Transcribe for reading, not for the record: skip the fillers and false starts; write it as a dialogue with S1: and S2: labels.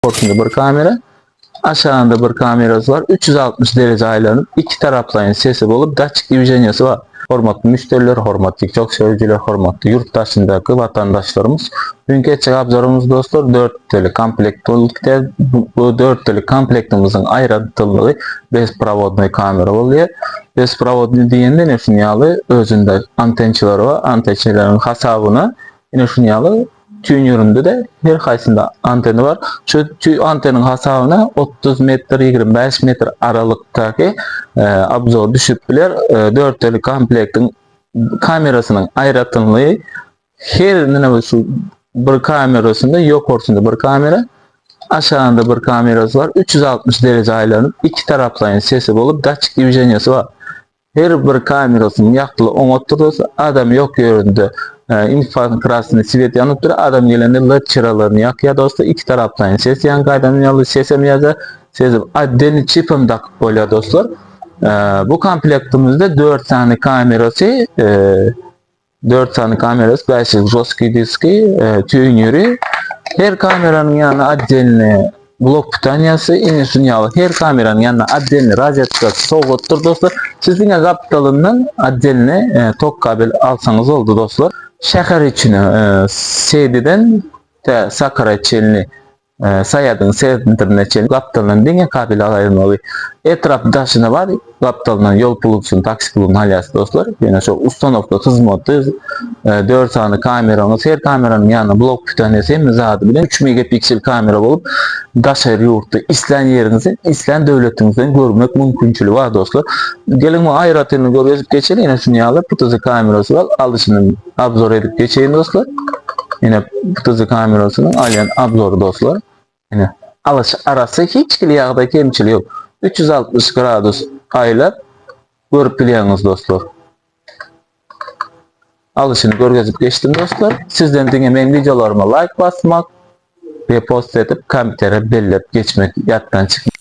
S1: Ortasynda bir kamera, aşagynda bir kamerasy bar. 360 dereje aýlanyp, iki taraplaýyn sesi bolup, datçik dwiženiýasy bar. Hormatly müşderiler, hormatly TikTok söýüjiler, hormatly ýurt daşyndaky watandaşlarymyz. Bugünkü etjek obzorymyz dostlar dörtdeli komplekt bolup gider. Bu dörtdeli komplektimiziň aýratynlygy bezprovodnoý kamera bolýar. Bezprovodnyý diýende ine şuny ýaly özünde antençileri bar. Antençileriň hasabyna ine şuny ýaly Tüýnürinde-de her haýsynda anteni bar. Şu anteniň hasabyna 30 metr, 25 metr aralykdaky obzor düşüp biler. Dörteli komplektiň kamerasynyň aýratynlygy her neme şu bir kamerasynda ýokarsynda bir kamera, aşagynda bir kamerasy bar. 360 dereje aýlanyp, iki taraplaýyn sesi bolup, datçik dwiženiýasy bar. Her bir kamerasynyň ýagtylygy oňatdyr dostlar. Adam ýok ýerinde infrakrasnyý swet ýanyp dur. Adam gelende led çyralaryny ýakýar dostlar. Iki taraplaýyn ses ýaňky aýdan ýaly sesem ýazar. Sesi otdelny çipem dakyp bolýar dostlar. Bu komplektimizde 4 sany kamerasy 4 sany kamerasy, 5 žestkiý diski, tüýnüri. Her kameranyň ýanyna otdelny blok pitaniýasy, ine şuny ýaly her kameranyň ýanyna otdelny rozetkasy sowgatdyr dostlar. Siz diňe gapdalyndan otdelny tok kabel alsaňyz boldy dostlar. Şäher içine Seýdiden tä Sakara çenli Saýadyň sentrine çenli gapdalyndan diňe kabel alaýmaly. Etrap daşyna bar, gapdalyndan ýol puly üçin taksi puluny alýas dostlar. Ýöne şo ustanowka hyzmaty, 4 sany kameraňyz, her kameranyň ýanyna blok pitaniýasy hemme zady bilen 3 megapiksel kamera bolup, daşary ýurtda islän ýeriňizden, islän döwletiňizden görmek mümkinçiligi bar dostlar. Geliň bu aýratynlygy görkezip geçeli. Ýene şuny ýaly PTZ kamerasy bar. Alyşyny Obzor edip geçeýin dostlar. Ine PTZ kamerasynyň alýan obzory dostlar. Ine alyş arasy hiç hili ýagdaý kemçiligi ýok. 360 gradus aýlap görüp bilýäňiz dostlar. Alyşyny görkezip geçdim dostlar. Sizden diňe meň wideolaryma laýk basmak, repost edip kommentere belläp geçmek ýatdan çykmasyn.